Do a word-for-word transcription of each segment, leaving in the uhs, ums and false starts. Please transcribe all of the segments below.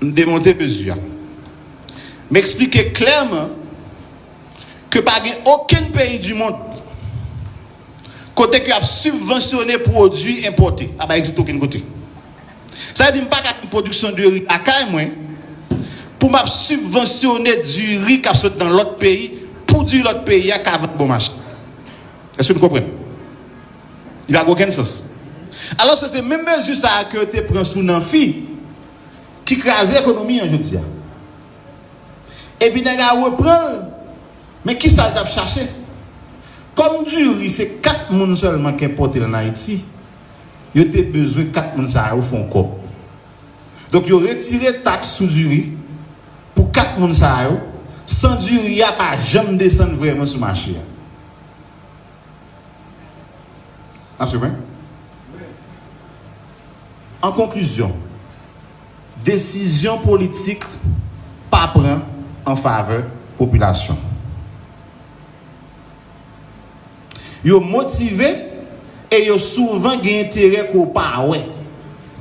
M demonte mezi a. M eksplike klèman ke pa gen okenn peyi di mond kote ke y ap sibvansyone pwodui enpòte. Sa pa egziste okenn kote. Sa vle di m pa ka gen pwodiksyon diri lakay mwen pou m ap sibvansyone diri k ap sot nan lòt peyi pou diri lòt peyi a ka vann bon mache. Èske nou konprann? Li pa gen okenn sans. Alòske se menm mezi sa a ke yo te pran sou Nanfi ki kraze ekonomi an jodi a. Epi nèg la repran l, men kisa l t ap chache? Kòm diri se kat moun sèlman k enpòte l ann Ayiti, yo te bezwen kat moun sa yo fè yon kòb. Donk yo retire taks sou diri pou kat moun sa yo, san diri a pa janm desann vrèman sou mache a. N ap swiv mwen? An konklizyon, desizyon politik pa pran an favè popilasyon. Yo motive e yo souvan gen enterè ke w pa wè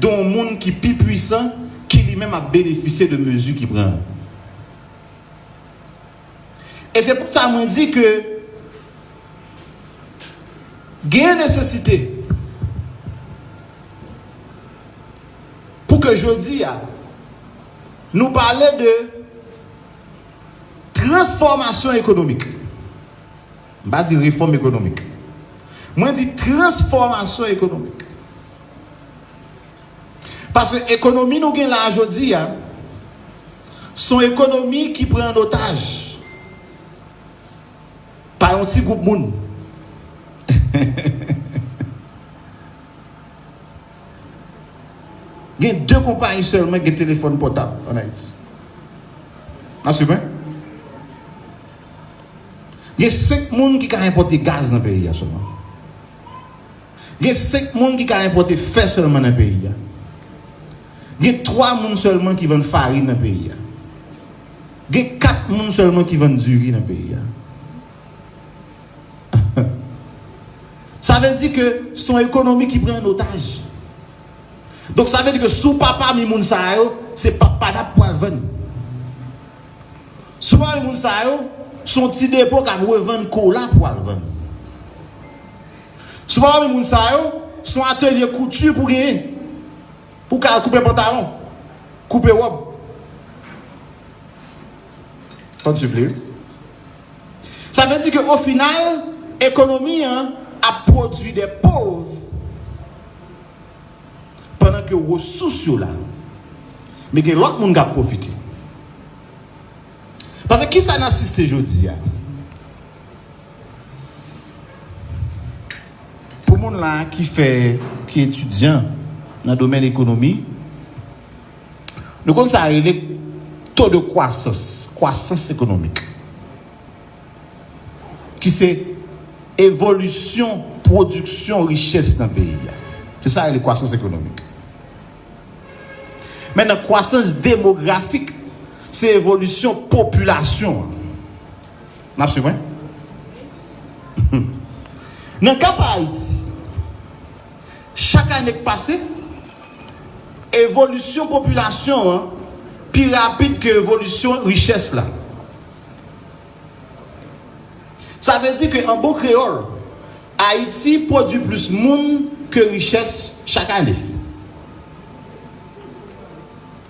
de yon moun ki pi pwisan, ki li menm ap benefisye de mezi ki pran yo. E se pou sa mwen di ke gen nesesite pou ke jodi a nou pale de transfòmasyon ekonomik. M pa di refòm ekonomik. Mwen di transfòmasyon ekonomik. Paske ekonomi nou gen la a jodi a, se yon ekonomi ki pran an otaj pa yon ti gwoup moun. Gen de konpayi sèlman ki gen telefòn pòtab ann Ayiti. N ap swiv mwen? Gen senk moun ki ka enpòte gaz nan peyi a sèlman. Gen senk moun ki ka enpòte fè sèlman nan peyi a. Gen twa moun sèlman ki vann farin nan peyi a. Gen kat moun sèlman ki vann diri nan peyi a. Sa vle di ke se yon ekonomi ki pran an otaj. Donk, sa vle di ke si w pa pami moun sa yo, se pap padap pou al vann. Si w pa pami moun sa yo, se yon ti depo k ap revann kola pou al vann. Si w pa pami moun sa yo, se yon atelye kouti pou genyen. Pou w ka al koupe pantalon, koupe wòb. Fò n swiv li, wi. Sa vle di ke o final, ekonomi an ap pwodui de pov pandan ke resous yo la. Men gen lòt moun k ap pwofite. Paske kisa n asiste jodi a? Pou moun la ki fè, ki etidyan nan domèn ekonomi, nou konn sa rele to de kwasans, kwasans ekonomik, ki se evolisyon pwodiksyon richès nan peyi a. Se sa rele kwasans ekonomik. Mentnan, kwasans demografik, se evolisyon popilasyon an. N ap swiv mwen? Nan ka pa Ayiti, chak ane k pase, evolisyon popilasyon an pi rapid ke evolisyon richès la. Sa vle di ke, an bon kreyòl, Ayiti pwodui plis moun ke richès chak ane.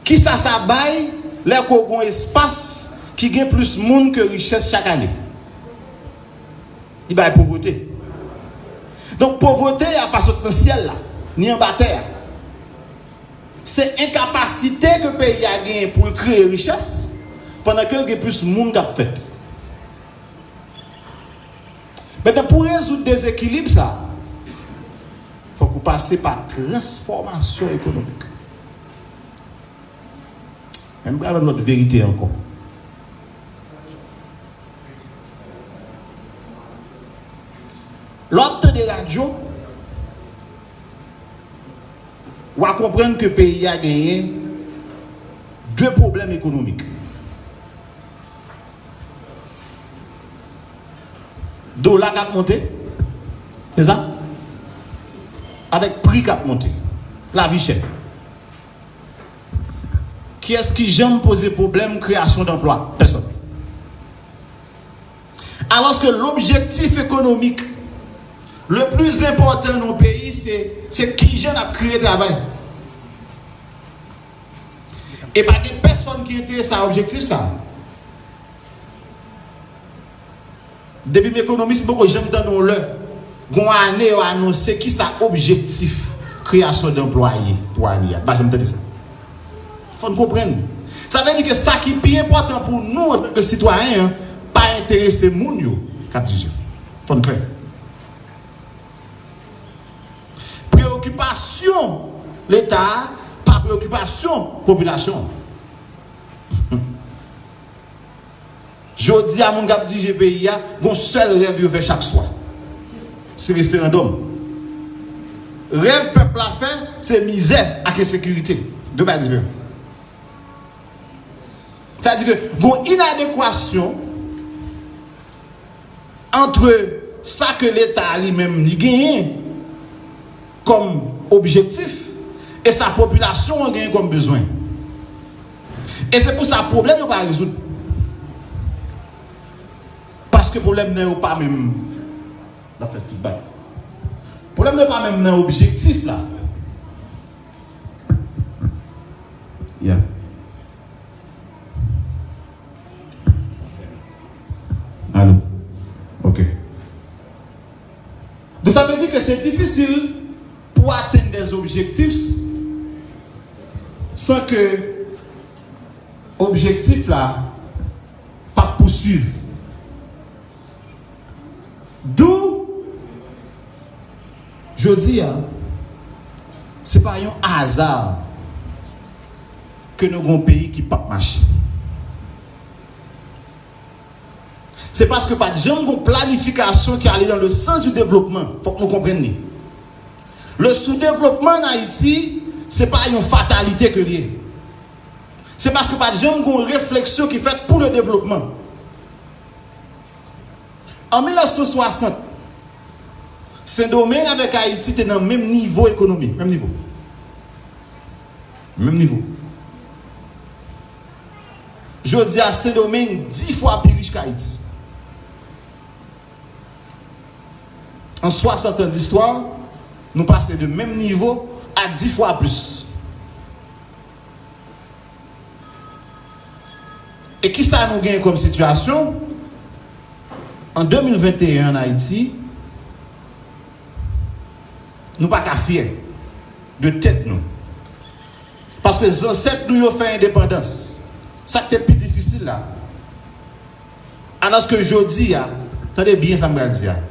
Kisa sa bay lè ke w gen yon espas ki gen plis moun ke richès chak ane? Li bay povrete. Donk, povrete a pa sot nan syèl la, ni anba tè a. Se enkapasite ke peyi a genyen pou l kreye richès, pandan ke l gen plis moun k ap fèt. Mentnan, pou rezoud dezekilib sa, fòk ou pase pa transfòmasyon ekonomik. Men m pral ban lòt verite ankò. Lè w ap tande radyo, w a konprann ke peyi a genyen de pwoblèm ekonomik. Dola k ap monte, se sa? Avèk pri k ap monte, lavi chè. Kiyès ki janm poze pwoblèm kreyasyon danplwa? Pèsonn. Alòske lobjektif ekonomik le plis enpòtan nan yon peyi, se, se kijan n ap kreye travay. E pa gen pèsonn ki enterese a objektif sa. Depi m ekonomis, m poko janm tande yon lè, gon ane yo anonse kisa objektif kreyasyon danplwa ye pou ane a. M pa janm tande sa. Fò n konprann. Sa vle di ke sa ki pi enpòtan pou nou antanke sitwayen an pa enterese moun yo k ap dirije. Fò n klè. Preyokipasyon Leta a pa preyokipasyon popilasyon an. Jodi a, moun k ap dirije peyi a, gon sèl rèv yo fè chak swa. Se referandòm. Rèv pèp la fè, se mizè ak ensekirite. De bagay diferan. Sa di ke gon inadekwasyon ant sa ke Leta li menm li genyen kòm objektif e sa popilasyon an genyen kòm bezwen. E se pou sa pwoblèm yo pa rezoud. Paske pwoblèm nan yo pa menm. N ap fè feedback. Pwoblèm nan yo pa menm nan objektif la. Yeah. Alo. Ok. Donk, sa vle di ke se difisil pou atenn des objectifs san ke objektif la p ap pouswiv. Dou, jodi a, se pa yon aza ke nou gen yon peyi ki p ap mache. Se paske pa t janm gon planifikasyon ki ale dans le sens du développement. Fòk nou konprann li. Le sou-développement en Haïti, se pa yon fatalite ke l ye. Se paske pa t janm gon refleksyon ki fèt pou le développement. An mil nèf san swasant, Sendomeng avèk Ayiti te nan menm nivo ekonomi, menm nivo. Menm nivo. Jodi a, Sendomeng di fwa pi rich ke Ayiti. An swasant an distwa, nou pase de menm nivo a di fwa plis. E kisa nou genyen kòm sitiyasyon? An de mil venteyen ann Ayiti, nou pa ka fyè de tèt nou. Paske zansèt nou yo fè endepandans. Sa k te pi difisil la. Alòske jodi a, tande byen sa m pral di a.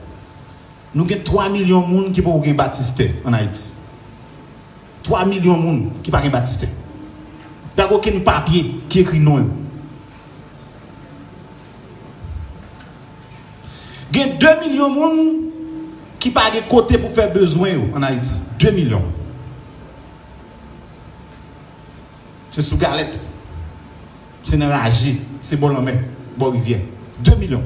Nou gen twa milyon moun ki poko gen batistè ann Ayiti. Twa milyon moun ki pa gen batistè. Pa gen okenn papye ki ekri non yo. Gen de milyon moun ki pa gen kote pou fè bezwen yo ann Ayiti. De milyon. Se sou galèt. Se nan raje. Se bò lanmè, bò rivyè. De milyon.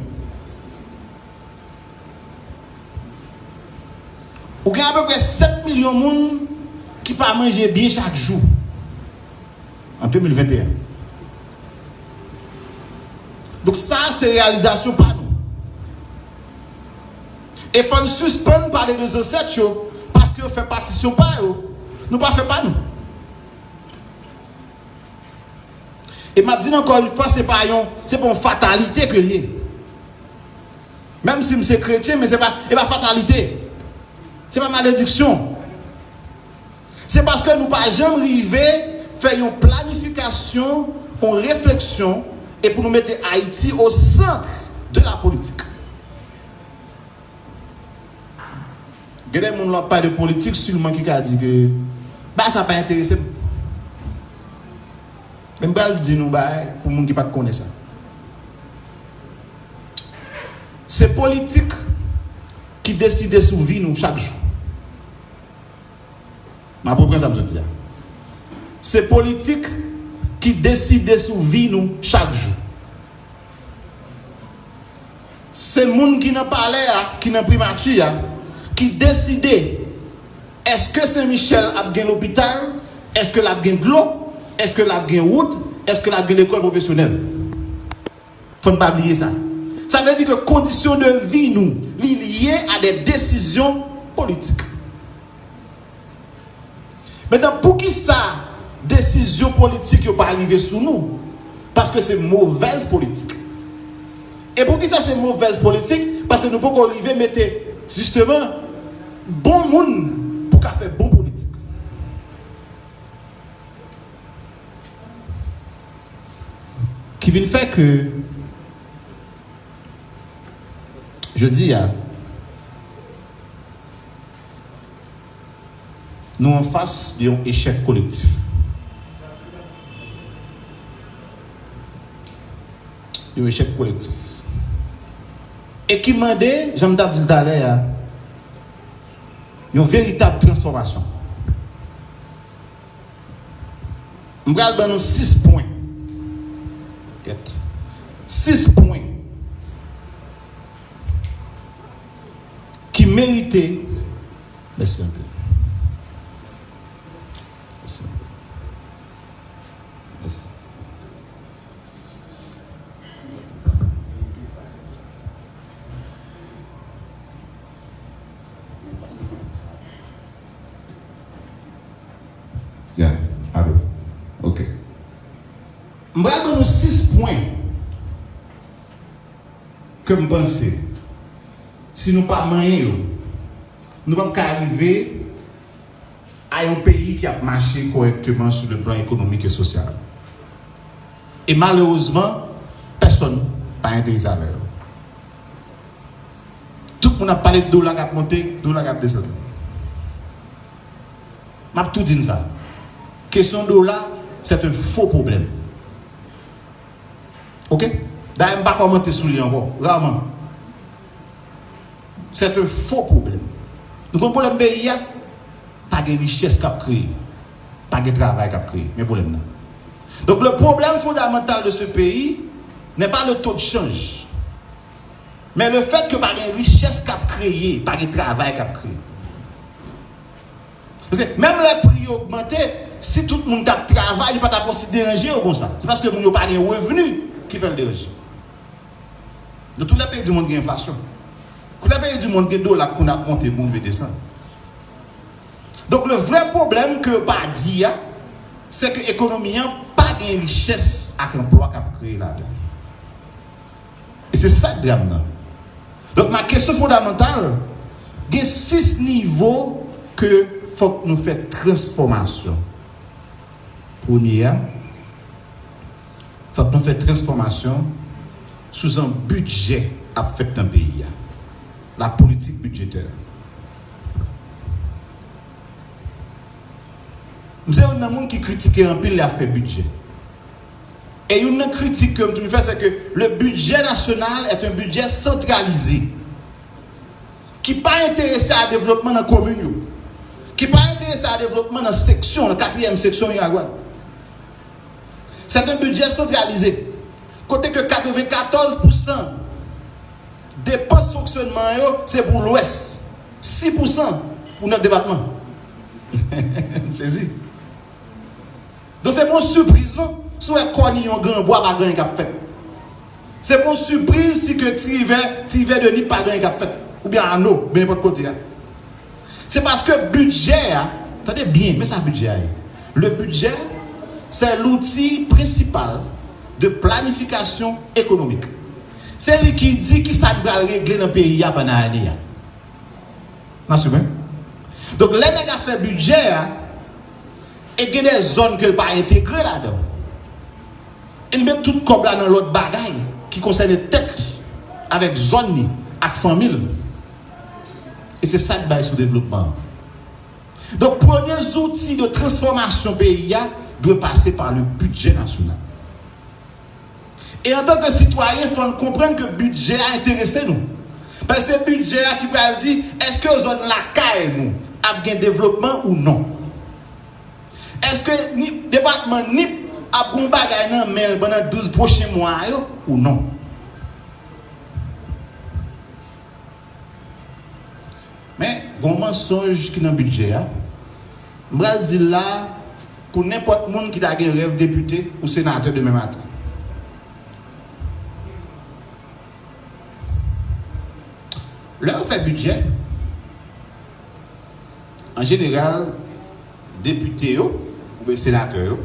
Ou gen apeprè sèt milyon moun ki pa manje byen chak jou an de mil venteyen. Donk, sa a se reyalizasyon pa nou. E fò n sispann pale de zansèt yo, paske yo fè patisyon pa yo. Nou pa fè pa nou. E m ap di l ankò yon fwa, se pa yon, se pa yon fatalite ke l ye. Menm si m se kretyen, men se pa, e pa fatalite. Se pa malediksyon. Se paske nou pa janm rive fè yon planifikasyon, yon refleksyon, e pou nou mete Ayiti au centre de la politique. Gen de moun lè w ap pale de politik silman ki ka di ke bagay sa pa enterese m. Men m pral di nou bagay pou moun ki pa t konnen sa. Se politik ki deside sou vi nou chak jou. M ap reprann sa m sot di a. Se politik ki deside sou vi nou chak jou. Se moun ki nan palè a, ki nan primati a, ki deside èske Sen Michèl ap gen lopital, èske l ap gen dlo, Èske l ap gen wout? Èske l ap gen lekòl pwofesyonèl? Fò n pa bliye sa. Sa vle di ke kondisyon de vi nou, li lye a de desizyon politik. Mentnan, poukisa desizyon politik yo pa rive sou nou? Paske se movèz politik. E poukisa se movèz politik? Paske nou poko rive mete, jisteman, bon moun pou ka fè bon politik. Ki vin fè ke jodi a, nou anfas de yon echèk kolektif. Yon echèk kolektif. E ki mande, jan m t ap di l talè a, yon veritab transfòmasyon. M pral ban nou sis pwen. Kèt. Sis pwen ki merite. Mèsi anpil. Mèsi anpil. Mèsi. Ya, alo. Ok. M pral ban nou sis pwen ke m panse, si nou pa manyen yo, nou p ap ka rive a yon peyi ki ap mache kòrèkteman sou le plan ekonomik e sosyal. E malerezman, pèsonn pa enterese avè yo. Tout moun ap pale de dola k ap monte, dola k ap desann. M ap tou di n sa. Kesyon dola, c'est un faux problème. Ok? Dayè, m pa kòmante sou li ankò. Raman. C'est un faux problème. Nou konn pwoblèm peyi a? Pa gen richès k ap kreye. Pa gen travay k ap kreye. Men pwoblèm nan. Donc, le problème fondamental de ce pays n'est pas le taux de change, mais le fait que pa gen richès k ap kreye, pa gen travay k ap kreye. Paske menm lè pri yo ogmante, si tout moun t ap travay, li pa t ap osi deranje yo konsa. Se paske moun yo pa gen revni ki fè l deranje. Dans tous les pays du monde, gen enflasyon. Dans tous les pays du monde, gen dola k konn ap monte, pou rive desann. Donk, le vrè pwoblèm ke yo pa di a, se ke ekonomi an pa gen richès ak anplwa k ap kreye ladan. E se sa k dram nan. Donk, ma kesyon fondamantal, gen sis nivo ke fòk nou fè transfòmasyon. Premye a, fòk nou fè transfòmasyon sou jan bidjè ap fèt nan peyi a. La politik bidjetè. M se youn nan moun ki kritike anpil lè ap fè bidjè. E youn nan kritik ke m toujou fè, se ke le budget national est un budget centralisé, ki pa enterese a devlopman nan komin yo, ki pa enterese a devlopman nan seksyon, nan katriyèm seksyon Miragwàn. C'est un budget centralisé, kote ke katrevenkatòz pousan depans fonksyonman yo, se pou Lwès, sis pousan pou nèf depatman. M sezi. Donk, se pa yon sipriz, non, si w wè Kòniyon, Granbwa, pa gen anyen k ap fèt. Se pa yon sipriz si ke Ti Rivè, Ti Rivè de Nip pa gen anyen k ap fèt. Oubyen Ano, oubyen nenpòt kote a. Se paske bidjè a, tande byen, men sa bidjè a ye. Le budget, c'est l'outil principal de planification économique. Se li ki di kisa n pral regle nan peyi a pandan ane a. N a swiv mwen? Donk, lè nèg ap fè bidjè a, e gen de zòn ke l pa entegre ladan, e l met tout kòb la nan lòt bagay ki konsène tèt li, avèk zòn li, ak fanmi l. E se sa k bay soudevlopman an. Donk, premye zouti de transfòmasyon peyi a dwe pase pa le bidjè nasyonal. E antanke sitwayen, fò n konprann ke bidjè a enterese nou. Paske se bidjè a ki pral di, èske zòn lakay nou ap gen devlopman ou non? Èske Nip, depatman Nip ap gen yon bagay nan men l pandan douz pwochen mwa yo ou non? Men, gen yon mansonj ki nan bidjè a. M pral di l la, pou nenpòt moun ki ta gen rèv depite ou senatè demen maten. Lè yo fè bidjè, an jeneral, depite yo, oubyen senatè yo,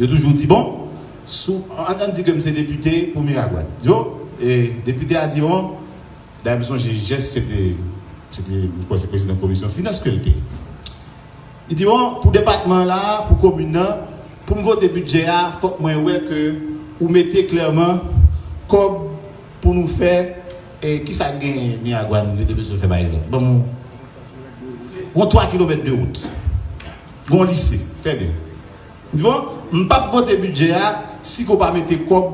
yo toujou di, bon, sou, ann, ann di ke m se depite pou Miragwàn. Di, bon, e depite a di, bon, dayè m sonje Jès, se te, se te, m kwè se prezidan komisyon finans ke l te ye. Li di, bon, pou depatman la, pou komin nan, pou m vote bidjè a, fòk mwen wè ke ou mete klèman kòb pou nou fè, e, kisa k genyen Miragwàn, nou te bezwen fè, pa egzanp. Ban m yon twa kilomèt de wout. Gon lise, trè byen. Li di, bon, m p ap vote bidjè a si ke w pa mete kòb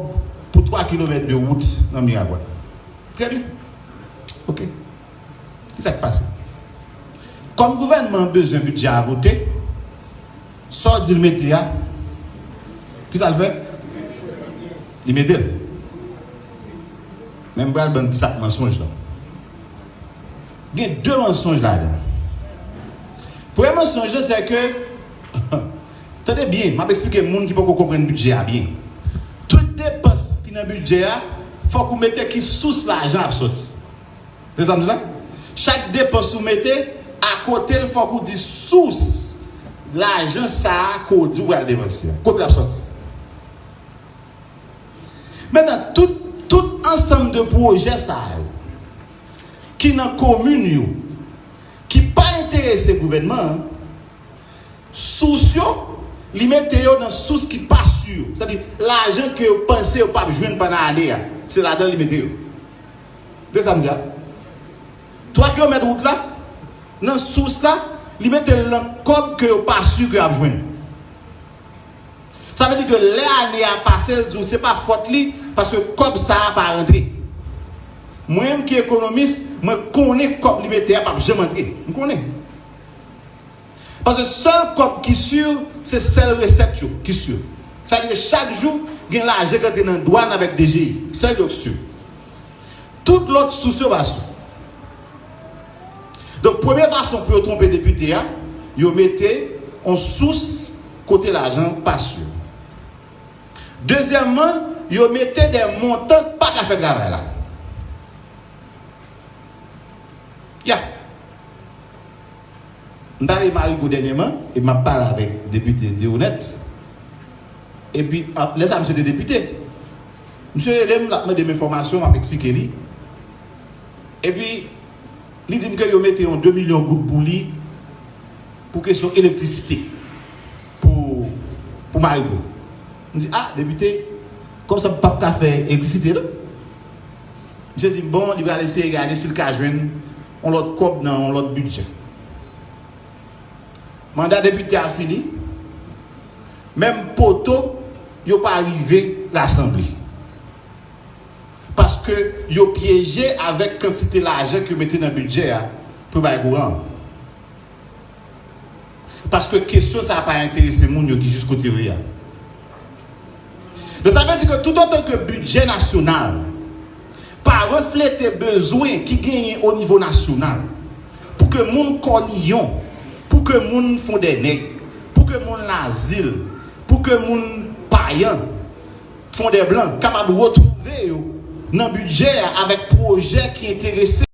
pou twa kilomèt de wout nan Miragwàn. Trè byen. Ok. Kisa k pase? Kòm gouvènman an bezwen bidjè a vote, sa w di l mete a, kisa l fè? Li mete l. Men m pral ban n kisa k mansonj lan. Gen de mansonj ladan. Premye mansonj lan, se ke, tande byen, m ap eksplike moun ki poko konprann bidjè a byen. Tout depans ki nan bidjè a, fòk ou mete ki sous lajan ap sòti. Se sa m di la? Chak depans ou mete, akote l, fòk ou di sous lajan sa a ke w di w pral depanse a. Kote l ap sòti? Mentnan, tout, tout ansanm de pwojè sa yo, ki nan komin yo, ki pa enterese gouvènman an, sous yo, li mete yo nan sous ki pa si. Sètadi, lajan ke yo panse yo p ap jwenn pandan ane a, se ladan l li mete yo. Se sa m di a. Twa kilomèt wout la, nan sous la, li mete l nan kòb ke yo pa si ke y ap jwenn. Sa vle di ke lè ane a pase, l di w se pa fòt li, paske kòb sa a pa rantre. Mwen menm ki ekonomis, mwen konnen kòb li mete a p ap janm antre. M konnen. Paske sèl kòb ki si, se sèl resèt yo ki si. Sa vle di ke chak jou, gen lajan k antre nan dwàn avèk D G I. Sèl yo k si. Tout lòt sous yo pa si. Donk, premye fason pou yo twonpe depite a, yo mete yon sous kote lajan pa si. Dezyèmman, yo mete de montan k pa ka fè travay la. Ya. M t ale Marigo dènyèman, e m ap pale avèk depite Deonèt. Epi, a, lè sa a, misye te depite. Misye rele m, l ap mande m enfòmasyon, m ap eksplike li. Epi, li di m ke yo mete yon de milyon goud pou li, pou kesyon elektrisite, pou, pou Marigo. M di, a, depite, kòm sa m p ap ka fè elektrisite, non? Misye di m, bon, li pral eseye gade si l ka jwenn yon lòt kòb nan yon lòt bidjè. Manda depite a fini, menm poto, yo pa rive rasanble. Paske yo pyeje avèk kantite lajan ke yo mete nan bidjè a pou yo bay kouran an. Paske kesyon sa a pa enterese moun yo ki jis kote yo ye a. Men sa vle di ke toutotan ke bidjè nasyonal pa reflete bezwen ki genyen o nivo nasyonal, pou ke moun Kòniyon, pou ke moun Fondènèg, pou ke moun Lazil, pou ke moun Payan, Fondèblan kapab retwouve yo nan bidjè a avèk pwojè ki enterese